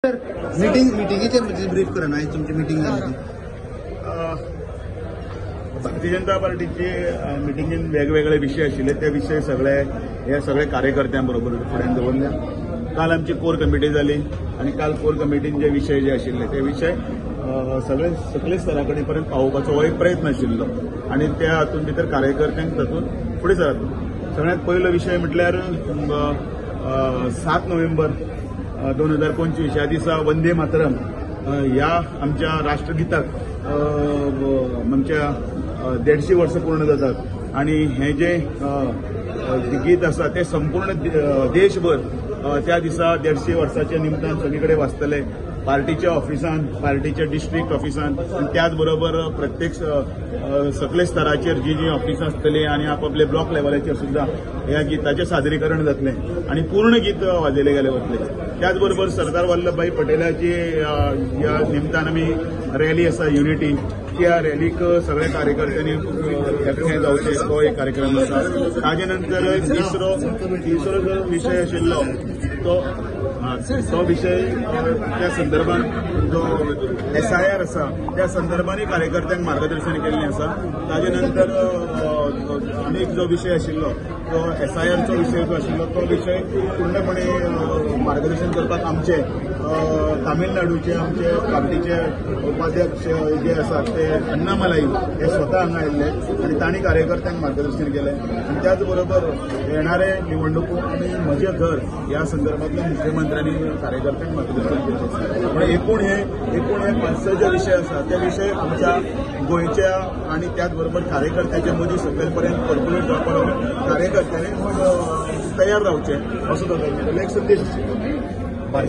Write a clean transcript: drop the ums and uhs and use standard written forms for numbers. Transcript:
Sir, मिटिंगेचेर brief करा ना, तुमची मिटिंग जाली. भारतीय जनता पार्टीची मिटिंगेन वेगवेगळे विशय आशिल्ले, ते विशय सगळे हे सगळे कार्यकर्त्यां बरोबर फुड्यान दवरल्या. काल आमची कोर कमिटी जाली आनी काल कोर कमिटीन जे विशय जे आशिल्ले ते विशय सगळे सकले स्तरा कडेन पर्यंत पावोवपाचो हो एक प्रयत्न आशिल्लो आनी त्या हातूंत भितर कार्यकर्त्यांक तातूंत फुडें सरात. सगळ्यांत पयलो विशय म्हटल्यार 7 नोव्हेंबर 2025 ह्या दिसा वंदे मातरम ह्या आमच्या राष्ट्रगीताक आमच्या 150 वर्सां पूर्ण जातात आनी हें जें गीत आसा तें संपूर्ण देशभर त्या दिसा 150 वर्साच्या निमतान सगळे कडेन वाजतले. पार्टीच्या ऑफिसान, पार्टीच्या डिस्ट्रिक्ट ऑफिसान आनी त्याच बरोबर प्रत्येक सकले स्तराचेर जी जी ऑफिसां आसतली आनी आपआपले ब्लॉक लेवलाचेर सुद्दां ह्या गीताचें सादरीकरण जातलें आनी पूर्ण गीत वाजयलें गेलें वतलें. त्याच बरोबर सरदार वल्लभभाई पटेलाची ह्या निमतान आमी रॅली आसा युनिटी, त्या रॅलीक सगळ्या कार्यकर्त्यांनी एकठांय जावचें तो एक कार्यक्रम आसा. ताजे नंतर तिसरो जो विशय आशिल्लो तो विशय त्या संदर्भात जो SIR आसा त्या संदर्भानूय कार्यकर्त्यांक मार्गदर्शन केल्लें आसा. ताजे नंतर आनी एक जो विशय आशिल्लो तो SIRचो विशय जो आशिल्लो तो विशय पूर्णपणे मार्गदर्शन करपाक आमचे तामिळनाडूचे आमचे पार्टीचे उपाध्यक्ष जे आसात ते अन्नामलाई हे स्वता हांगा आयिल्ले आनी तांणी कार्यकर्त्यांक मार्गदर्शन केलें. आनी त्याच बरोबर येणारे निवडणुको आनी म्हजें घर ह्या संदर्भांतल्या मुख्यमंत्र्यांनी कार्यकर्त्यांक मार्गदर्शन केलें. पण एकूण हे 5-6 जे विशय आसा ते विशय आमच्या गोंयच्या आनी त्याच बरोबर कार्यकर्त्याच्या मदीं सकयल पर्यंत पर्क्युलेट जावपा लागून कार्यकर्त्यांनी तयार रावचें असो तो एक संदेश आशिल्लो.